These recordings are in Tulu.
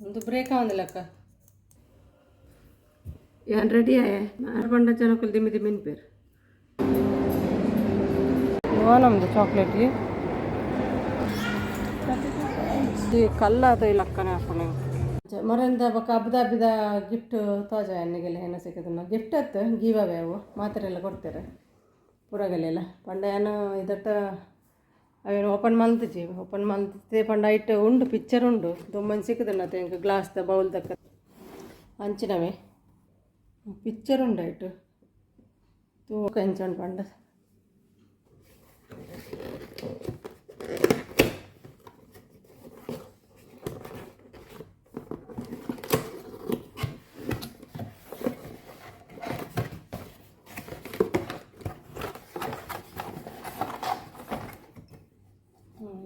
ಉಂದು ಬ್ರೇಕ್ ಆವಂದಿಲ್ಲಕ್ಕ. ಯಾನ್ ರೆಡಿ ಆಯೆ. ನಾರ್ ಪಂಡ ಜನಕುಲು ದಿಮ್ಮಿ ದಿಮ್ಮಿ ಇನ್ಪೆರ್. ನಮ್ದು ಚಾಕ್ಲೇಟ್ ಕಲ್ಲಾದ ಲಕ್ಕನೆ ಆಪುಂಡು. ಮೊರಂದ ಬೊಕ ಅಬುದಾಬಿದ ಗಿಫ್ಟ್ ತೋಜ ಎನ್ನಿಗೆಲ್ಲ ಏನ ಸಿಕ್ಕುದು. ಗಿಫ್ಟ್ ಅತ್ತು, ಗಿವ್ ಅವೇ ಅವು. ಮಾತೆರೆಲ್ಲ ಕೊಡ್ತಾರೆ ಪುರಗಲೆಲ್ಲ. ಪಂಡ ಯಾನ್ ಇದಟ್ಟ ಅವೇನು ಓಪನ್ ಮಲ್ತಿಜಿ. ಓಪನ್ ಮಲ್ತಿತ್ತೆ ಪಂಡ ಐಟ್ ಉಂಡು, ಪಿಕ್ಚರ್ ಉಂಡು. ದುಂಬನ್ ಸಿಕ್ಕುದುಂಡು ಎಂಕ್ ಗ್ಲಾಸ್ದ ಬೌಲ್ ದಕ್ಕ ಅಂಚಿನವೇ ಪಿಕ್ಚರ್ ಉಂಡು ಐಟ್. ತೂಕ ಎಂಚ ಉಂಡು ಪಂಡ.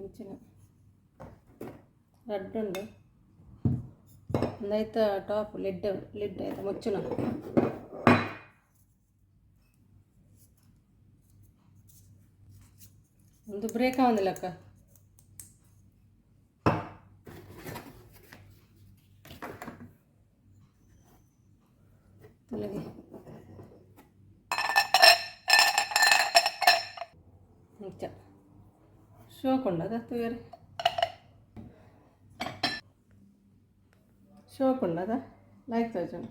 ಇಂಚಿನ ರಡ್ಡ್ ಉಂಡು. ಉಂದು ಐತ ಟಾಪ್ ಲಿಡ್, ಲಿಡ್ ಐತ ಮುಚ್ಚುನ. ಉಂದು ಬ್ರೇಕ್ ಆವಂದಿಲ್ಲಕ್ಕ. ತೂಲಗೆ ಇಂಚ ಶೋಕ್ ಉಂಡದ ತೂಯರೆ. ಶೋಕ್ ಉಂಡದ, ಲೈಕ್ ತೋಜುಂಡು.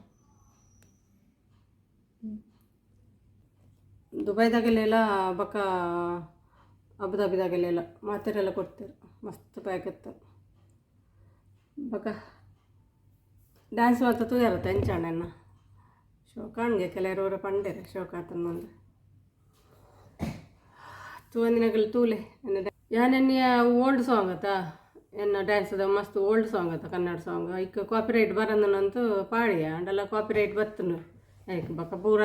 ದುಬೈದಾಗಲೆಲ್ಲ ಬೊಕ ಅಬುದಾಬಿದಾಗಲೆಲ್ಲ ಮಾತೆರೆಲ್ಲ ಕೊಡ್ತಾರೆ. ಮಸ್ತ್ ಪ್ಯಾಕ್ ಇತ್ತು. ಬೊಕ ಡ್ಯಾನ್ಸ್ ಮಾತ ತೂಯರತ್ತ ಎಂಚಾಂಡ ಎನ್ನ ಶೋಕಾಣ್ಗೆ. ಕೆಲವರು ಪಂಡೆರ್ ಶೋಕ್ ಆತಂದು. ತೂವಂದಿನಕುಲು ತೂಲೆ. ಯಾನ್ ಎನ್ನಿಯ ಓಲ್ಡ್ ಸಾಂಗ್ ಅತ್ತ, ಎನ್ನ ಡ್ಯಾನ್ಸ್ದ ಮಸ್ತ್ ಓಲ್ಡ್ ಸಾಂಗ್ ಅತ್ತ, ಕನ್ನಡ ಸಾಂಗ್. ಐಕ್ ಕಾಪಿರೈಟ್ ಬರಂದನಂತೂ ಪಾಡಿಯ. ಅಂಡಲ ಕಾಪಿರೈಟ್ ಬತ್ತುಂಡು ಐಕ್. ಬೊಕ ಪೂರ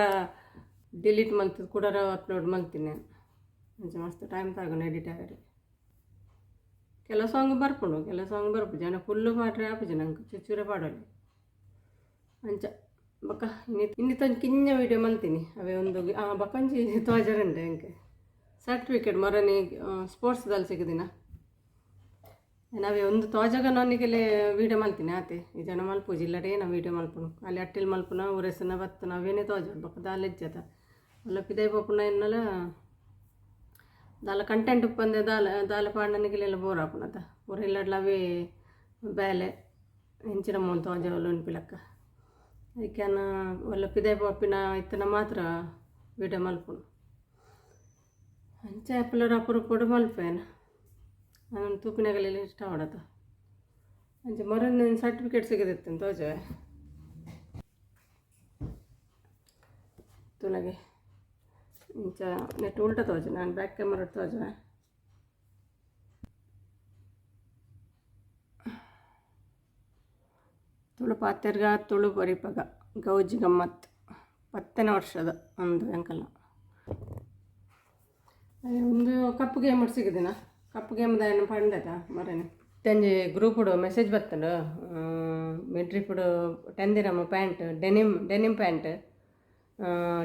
ಡಿಲೀಟ್ ಮಲ್ತದ್ ಕುಡರ ಅಪ್ಲೋಡ್ ಮಲ್ತಿನಿ. ಅಂಚ ಮಸ್ತ್ ಟೈಮ್ ತಾಗುಂಡು ಎಡಿಟ್ ಆವರೆ. ಕೆಲವು ಸಾಂಗ್ ಬರ್ಪುಂಡು, ಕೆಲವು ಸಾಂಗ್ ಬರ್ಪುಜಿ. ಆಂಡ ಫುಲ್ಲು ಪಾಡ್ರೆ ಆಪುಜಿ ನಂಕ್, ಚುಚ್ಚೂರೆ ಪಾಡೊಲಿ ಅಂಚ. ಬೊಕ ಇನಿ ಇನ್ನಿತೊಂಜಿ ಕಿಂಞ ವೀಡಿಯೋ ಮಲ್ತೀನಿ ಅವೇ ಒಂದು. ಬೊಕೊಂಜಿ ತೋಜರುಂಡು ಎಂಕ್ ಸರ್ಟಿಫಿಕೇಟ್. ಮೊರನಿ ಸ್ಪೋರ್ಟ್ಸ್ ದಲ್ಲಿ ಸಿಗುದಿನ ನಾವೇ ಒಂದು ತೋಜಗ ನನಿಗೆಲೆ ವೀಡಿಯೋ ಮಲ್ತೀನಿ ಆತೆ. ಈ ಜನ ಮಲ್ಪುಜಿ. ಇಲ್ಲಡೆ ನಾವು ವೀಡಿಯೋ ಮಲ್ಪುನು ಅಲ್ಲಿ ಅಟ್ಟಿಲ್ ಮಲ್ಪುನ ಉರೆಸುನ ಬತ್ತುನ ಅವೇನೇ ತೋಜೋಡು. ಬೊಕ ದಾಲ ಇಜ್ಜತ. ಅಲ್ಲ ಪಿದೈ ಪೋಪುನ ಎನ್ನಲ ದಾಲ ಕಂಟೆಂಟ್ ಉಪ್ಪಂದೆ ದಾಲ ದಾಲ ಪಾಂಡನಿಗೆಲ್ಲ ಬೋರ್ ಆಪುನತ. ಪೂರ ಇಲ್ಲಡ್ಲ ಅವೇ ಬೇಲೆ ಎಂಚಿನ ಮೂಲು ತೋಜವಲು ಅನ್ಪಿಲಕ್ಕ. ಐಕ್ಯಾನ ಒಲ್ಲ ಪಿದೈ ಪೋಪಿನ ಇತ್ತನ ಮಾತ್ರ ವೀಡಿಯೋ ಮಲ್ಪುನು. ಅಂಚ ಅಪ್ಪಲರ ಅಪರೂಪೊಡು ಮಲ್ಪೇನ. ನಾನು ತೂಪಿನಗಲೆಲ್ಲ ಇಷ್ಟ ಆವಡತ. ಅಂಚ ಮೊರನ್ ಸರ್ಟಿಫಿಕೇಟ್ ಸಿಗದಿತ್ತು ತೋಜವೆ ತುಲಗೆ. ಇಂಚ ನೆಟ್ ಉಲ್ಟ ತೋಜು, ನಾನು ಬ್ಯಾಕ್ ಕ್ಯಾಮರಾ ತೋಜುವೆ. ತುಳು ಪಾತೆರ್ಗ ತುಳು ಬರಿಪಗ ಗೌಜಿ ಗಮ್ಮತ್ 10ನೇ ವರ್ಷದ ಒಂದು ಅಂಕಲ್. ಒಂದು ಕಪ್ಪು ಗೇಮ್ ಸಿಗುದಿನ. ಕಪ್ಪು ಗೇಮ್ದ ಏನು ಪಂಡದ ಮರನೆ. ತಂಜಿ ಗ್ರೂಪುಡು ಮೆಸೇಜ್ ಬತ್ತಂಡು, ಮಿಡ್ರಿಫುಡು 10 dirham pant, denim denim pant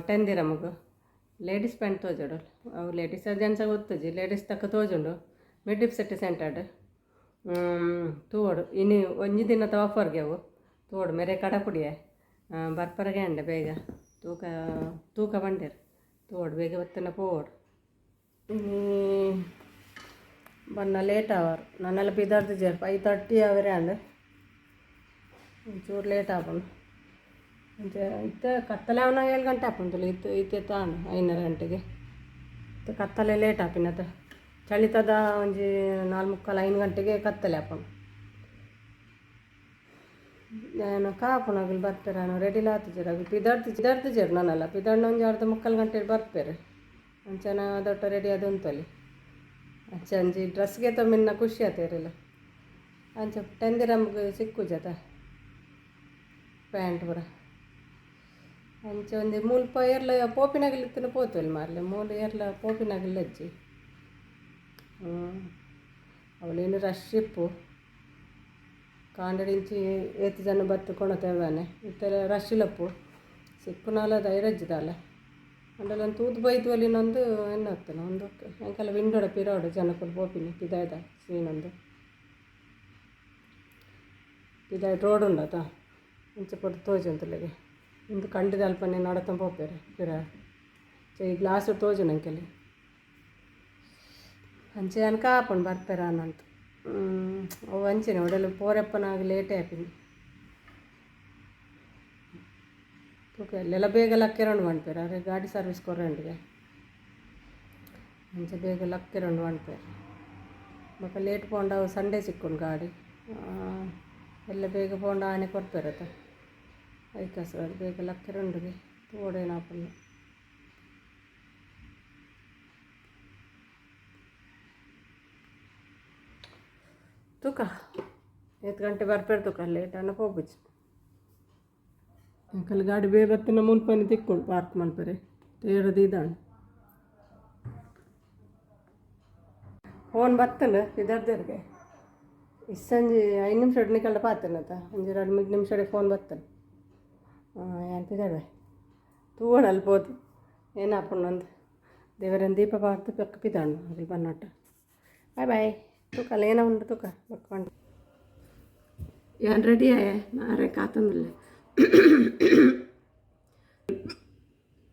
10 ದಿರಮ್ಗೆ. ಲೇಡೀಸ್ ಪ್ಯಾಂಟ್ ತೋಜೋಡು. ಅವು ಲೇಡೀಸ್ ಜೆಂಟ್ಸ್ ಗೊತ್ತುಜಿ, ಲೇಡೀಸ್ ತಕ್ಕ ತೋಜುಂಡು. ಮಿಡ್ರಿಫ್ ಸಿಟಿ ಸೆಂಟರ್ಡ್ ತೂವೊಡು. ಇನಿ ಒಂಜಿ ದಿನದ ಆಫರ್ಗೆ ಅವು. ತೂವೊಡು. ಮೇರೆ ಕಡಪುಡಿಯೆ ಬರ್ಪರಗೆ ಅಂಡೆ ಬೇಗ ತೂಕ ತೂಕ ಬಂಡೇರು. ತೂವೊಡು, ಬೇಗ ಬತ್ತನ ಪೋವೊಡು. ಇನಿ ಬನ್ನ ಲೇಟ್ ಅವರ್. ನನ್ನೆಲ್ಲ ಪಿದಾಡ್ತಿಜೆರ್. 5:30 ಅವರೇ ಅಂಡ್, ಒಂಚೂರು ಲೇಟ್ ಆಪುಂಡು. ಅಂಚ ಇತ್ತೆ ಕತ್ತಲೆ ಆವನ 7 ಗಂಟೆ ಆಪುಂಡು. ಇತ್ತೆ ಇತ್ತೆ ಆಂಡ್ 5:30 ಗಂಟೆಗೆ. ಇತ್ತೆ ಕತ್ತಲೆ ಲೇಟ್ ಆಪಿನತ. ಚಳಿತದ ಒಂಜಿ 4:45 5 ಗಂಟೆಗೆ ಕತ್ತಲೆ ಆಪುಂಡು. ನಾನು ಕಾಪುನಗುಲು ಬರ್ಪೆರ್. ನಾನು ರೆಡಿಲ ಆತುಜೆರ್ ಅಗುಲು. ಪಿದಾಡ್ತಿ ಪಿದಾಡ್ತಿಜೆರ್ ನನಲ. ಪಿದಾಡ್ನ ಒಂಜಿ ಅರ್ಧ ಮುಕ್ಕಾಲು ಗಂಟೆ ಬರ್ಪೆರ್. ಅಂಚನ ದೊಟ್ಟ ರೆಡಿ ಆದ್ ಉಂತೊಲಿ. ಅಂಚ ಒಂಜಿ ಡ್ರೆಸ್ಗೆ ಮಿನ್ನ ಖುಷಿ ಆತೇರಿಲ್ಲ. ಅಂಚ 10 ದಿರಮ್ಗೆ ಸಿಕ್ಕುಜತ ಪ್ಯಾಂಟ್ ಪೂರ. ಅಂಚ ಒಂಜಿ ಮುಲ್ಪ ಏರ್ಲ ಪೋಪಿನಗಲ್ ಇತ್ತಿನ ಪೋತೊಲಿ ಮಾರ್ಲೆ. ಮೂಲು ಏರ್ಲ ಪೋಪಿನಗಲ್ ಅಜ್ಜಿ. ಅವಳೇನು ರಶ್ ಇಪ್ಪು. ಕಾಂಡೆಡಿಂಚಿ ಏತ್ ಜನ ಬತ್ತು ಕೊಣತೇವಾನೆ. ಇತ್ತೆ ರಶ್ ಇಲ್ಲಪ್ಪು. ಸಿಕ್ಕುನಾಲ ಧೈರ್ಯ ದಾಲ. ಅಂಡಲ ತೂದು ಬೈದು ಅಲ್ಲಿನೊಂದು ಎನ್ನತ್ತನ ಒಂದು ಎಂಕೆಲ್ಲ ವಿಂಡೋಡ ಪಿರೋಡು ಜನಕುಲು ಪೋಪಿನಿ ಪಿದಾಯ್ದ ಸೀನೊಂದು. ಪಿದಾಯಿ ರೋಡ್ ಉಂಡತ ಇಂಚ ಪೂರ ತೋಜೊಂದುಲ್ಲೆಗೆ ಉಂದು ಕಂಡದ ಅಲ್ಪನೆ ನಡತೊಂದು ಪೋಪೆರ್ ಪಿರ ಈ ಗ್ಲಾಸ್ ತೋಜುಂಡು ಅಂಕೆಲಿ ಅಂಚ ಯಾನ್ ಕಾಪುಂಡು ಬರ್ಪೆರ ಅನಂತ ಅವು ಅಂಚನೆ ಒಡಲು ಪೋರೆಪ್ಪನಾಗ ಲೇಟೇ ಆಪಿನಿ ತೂಕ ಎಲ್ಲೆಲ್ಲ ಬೇಗ ಲಕ್ಕೆರೊಂಡು ಪನ್ಪೆರ್ ಅರೆ ಗಾಡಿ ಸರ್ವಿಸ್ ಕೊರಂಡಿಗೆ ಅಂಚ ಬೇಗ ಲಕ್ಕೆರೊಂಡು ಪನ್ಪೆರ್ ಬೊಕ ಲೇಟ್ ಪೋಂಡ ಅವು ಸಂಡೇ ಸಿಕ್ಕುಂಡು ಗಾಡಿ ಎಲ್ಲ ಬೇಗ ಪೋಂಡ ಆನೆ ಕೊರ್ಪೆರತ ಐಕಾಸ್ರ ಬೇಗ ಲಕ್ಕೆರೊಂಡುಗೆ ತೂವೊಡೇನಾಪುಂಡು ತೂಕ ಏತ್ ಗಂಟೆ ಬರ್ಪೆರ್ ತೂಕ ಲೇಟ್ ಆಂಡ ಪೋಪುಜಿ ಅಂಕಲ್ ಗಾಡಿ ಬೇಗ ಬತ್ತಿನ ಮುಲ್ಪನೆ ತಿಕ್ಕುಂಡು ಪಾರ್ಕ್ ಮನ್ಪೆರೆ ತೇರ ದೀದಾಂಡ್ ಫೋನ್ ಬತ್ತಂಡು ಪಿದರ್ದೆರ್ಗೆ ಇಸ್ಸಂಜಿ 5 ನಿಮಿಷ ನಿಕಲ್ಡ ಪಾತೆರ್ನತ ಒಂಜಿ 2 3 ನಿಮಿಷ ಫೋನ್ ಬತ್ತಂಡು ಯಾನ್ ಪಿದಡ್ವೆ ತೂವೊಡು ಅಲ್ಪ ಪೋದು ಏನಾಪುಂಡು ಅಂದ್ ದೇವರನ್ ದೀಪ ಪಾಡ್ದು ಪೆಕ್ ಪಿದಾಂಡು ಅಕುಲು ಬನ್ನೊಟ್ಟ ಬಾಯ್ ಬಾಯ್ ತೂಕ ಅಲ್ಲ ಏನ ಉಂಡು ತೂಕ ಬೊಕ್ಕ ಯಾನ್ ರೆಡಿ ಆಯೆ ನಾರೆ ಕಾತೊಂದುಲ್ಲೆ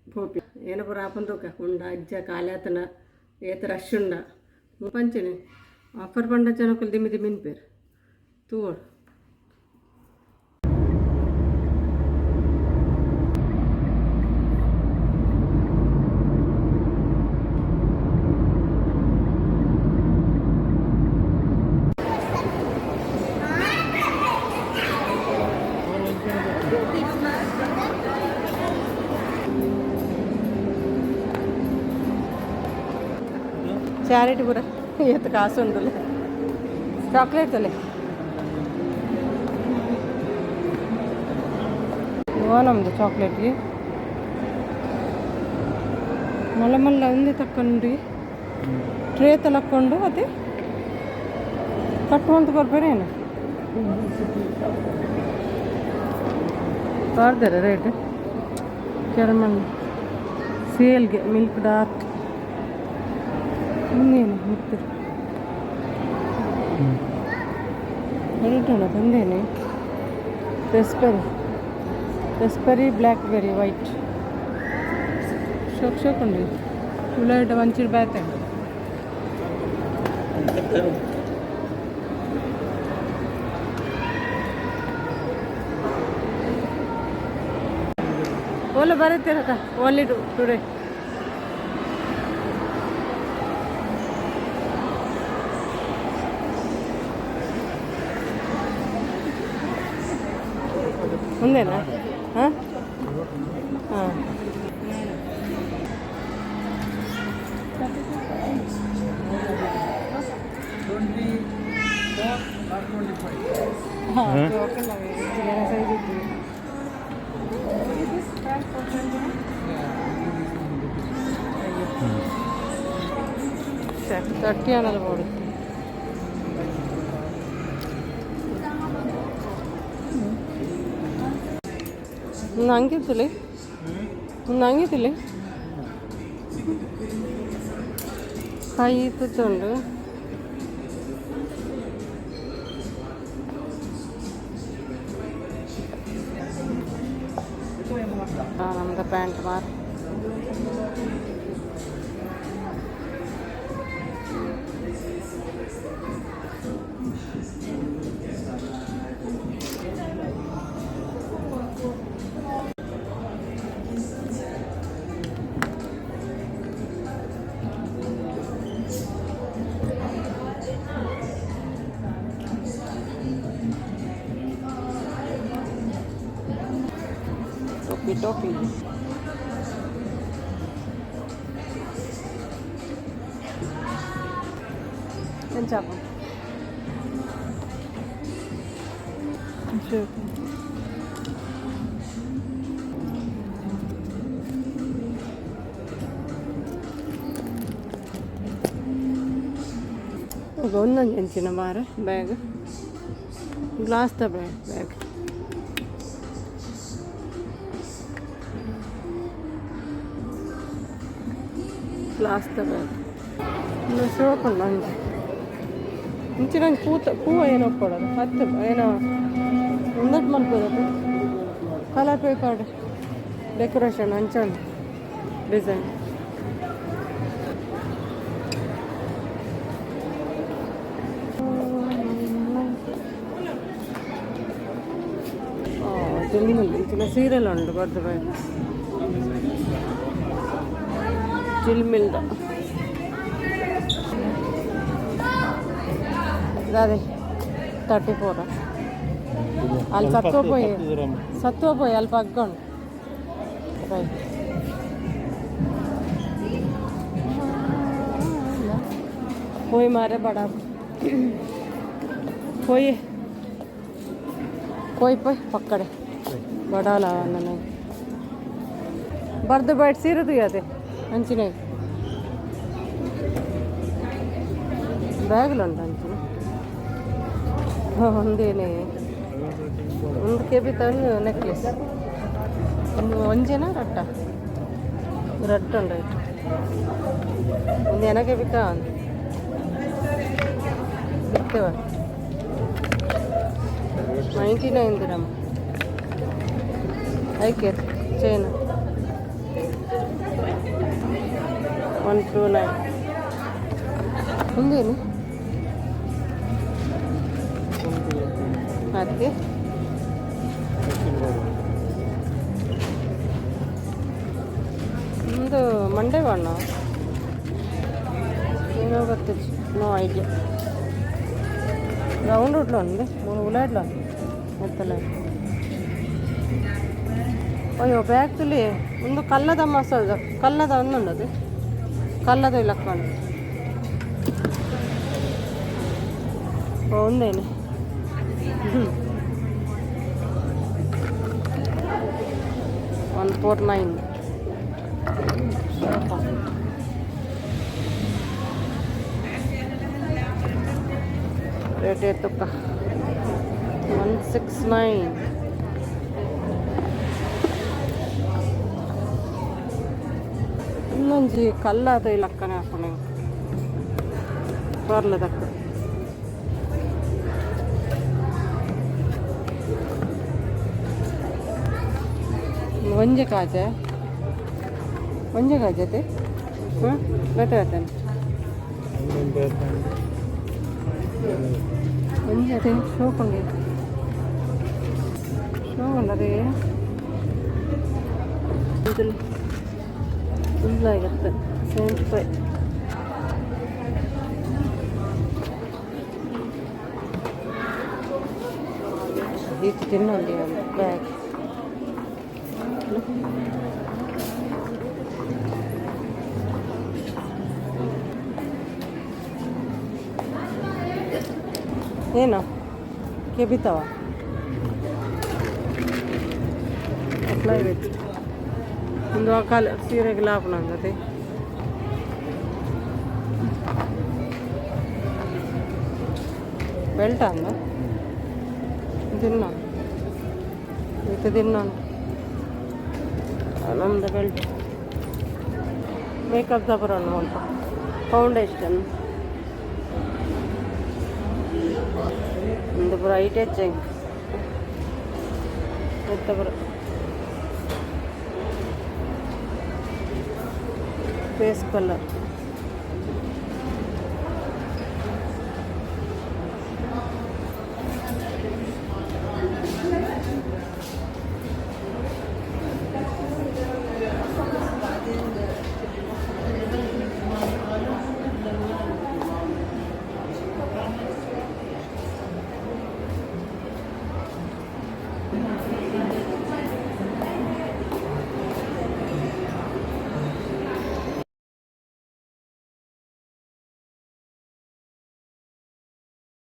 ಪೋಪಿ ಏನ ಪೂರ ಆಪುಂಡು ತೂಕ ಉಂಡ ಅಜ್ಜ ಖಾಲಿ ಆತನ ಏತ್ ರಶ್ ಉಂಡ ಪಂಚನೆ ಆಫರ್ ಪಂಡ ಜನಕುಲು ದಿಮ್ಮಿ ದಿಮ್ಮಿ ಇನ್ಪೆರ್ ತೂವೊಡು ಚಾರಿಟಿ ಪೂರ ಏತ್ ಕಾಸು ಉಂಡುಲೆ ಚಾಕ್ಲೇಟ್ ತಲೆ ನಮ್ದು ಚಾಕ್ಲೇಟ್ಗೆ ಮಲ್ಲ ಮಲ್ಲ ಒಂದೇ ತಕ್ಕೊಂಡ್ರಿ ಟ್ರೇ ತಲಕ್ಕೊಂಡು ಅದೇ ಕಟ್ ಮಂತ್ ಕೊರ್ಪೇರೇನು ಪಾಡ್ದಾರೆ ರೇಟ್ ಕೆರಮನ್ ಸೇಲ್ಗೆ ಮಿಲ್ಕ್ ಡಾರ್ಕ್ ಇನ್ನೇನು ಮಿತ್ತು ರೇಟ್ ತಂದೇನೆ raspberry raspberry blackberry white ಶೋಕ್ ಶೋಕ್ ಉಂಡು ಉಳ್ಳಾಗಡ್ಡೆ ಒಂಚೂರು ಬ್ಯಾತೆ ಓಲ ಬರುತ್ತೀರಕ್ಕ ಓನ್ಲಿ ಟುಡೇ ಒಂದೇನಾ ಹಾಂ ಹಾಂ ತರ್ಟಿ ಅನ್ನೋದು ಬೋರ್ಡ್ ಒಂದು ಹಂಗಿತ್ತಿಲ್ಲ ಕೈ ತುತ್ತುಂಡು ನಮ್ದು ಪ್ಯಾಂಟ್ ಮಾರ್ ಟೋಪಿ ಟೋಪಿ ಎಂಚಾಪ ಒಂದೊಂದು ಎಂಚಿನ ಮಾರ bag glass the bag bag glass the bag ಇನ್ನು ಶೋಕುಂಡು ಒಂಜಿ ಇಂಚಿನ ಒಂಜಿ ಪೂತ ಪೂವ ಏನೋ ಕೊಡೋದು ಹತ್ತು ಏನೋ ಒಂದಟ್ಟು ಮಲ್ಪೋದಪ್ಪ colour paper decoration ಅಂಚೋಣ design. ಜಿಲ್ಮಿಲ್ ಇಂಚಿನ ಸೀರೆಲ್ ಉಂಡು ಬರ್ದು ಬೈ ಜಿಲ್ಮಿಲ್ದ ದಾದೆ 34. ಅಲ್ಲಿ ಸತ್ವ ಪೋಯಿ, ಸತ್ವ ಪೋಯಿ ಅಲ್ಪ ಅಗ್ಗೊಂಡು ಬೈ. ಪೋಯಿ ಮಾರೆ ಬಡ ಪೋಯಿ ಪೋಯಿ ಪೋಯ್ ಪಕ್ಕಡೆ ಬಡಾಲ ನನಗೆ ಬರ್ದು ಬೈಟ್ ಸೀರೆ ತುಯ್ಯತೆ ಅಂಚಿನ ಬ್ಯಾಗ್ಲು ಉಂಟು ಅಂಚಿನ ಒಂದೇನೆ ಒಂದು ಕೆಬಿ ತಂದು ನೆಕ್ಲೆಸ್ ಒಂದು ಒಂಜೆನ ರಟ್ಟ ರಟ್ಟ ಉಂಡು ಐಟ್ ಒಂದು ಎನ ಕೆಬಿತ ಸಿಗ್ತೇವ 99 ದಿರಮ್ ಐಕೆ ಚೈನ್ 129. ಒಂದೇನು ಮತ್ತೆ ಒಂದು ಮಂಡೆ ಬಣ್ಣ ಏನೋ ಗೊತ್ತಿచ్చు, no idea. Round ಉಡ್ಲು ఉంది ಮೂರು ಉಲಾಡ್ಲು ಎತ್ತಲ. ಅಯ್ಯೋ ಬ್ಯಾಗ್ ತುಲಿ ಒಂದು ಕಲ್ಲದ ಮಸಾಜ್ ಕಲ್ಲದ ಒಂದುಂಡದು ಕಲ್ಲದ ಇಲ್ಲಕ್ಕೊಂಡು ಒಂದೇನೆ 149. ರೇಟ್ ಎತ್ತಕ್ಕ 169. ಇನ್ನೊಂಜಿ ಕಲ್ಲಾದ ಇಲಕ್ಕನೆ ಹಾಕೊಂಡು ಬರ್ಲದಕ್ಕ ಒಂಜಿ ಕಾಜೆ ಒಂಜಿ ಕಾಜತೆ ಹಾಂ ಬೇತೆ ಬೇತೆ ಒಂಜಿ ಅದೇ ಶೋಕುಂಡು ಶೋ ಉಂಡದೇ ಫುಲ್ ಆಗಿರುತ್ತೆ 75. ಇದು ತಿನ್ನೋದು ಒಂದು ಬ್ಯಾಗ್. ಏನು ಕೆಬಿತಾವ ಅಪ್ಲೈ ಒಂದು ಕಾಲ ಸೀರೆಗೆ ಲಾಭ ನಂಗದೆ. ಬೆಲ್ಟ್ ಅಂದ ತಿನ್ನ ಇದು ತಿನ್ನ ನಮ್ದು ಬೆಲ್ಟ್ ಮೇಕಪ್ ದಬರೋಣ ಸ್ವಲ್ಪ ಫೌಂಡೇಶನ್ ಒಂದು ಬ್ರೈಟ್ ಹೆಚ್ಚಂಗ್ ಎತ್ತ ಬರ face colour.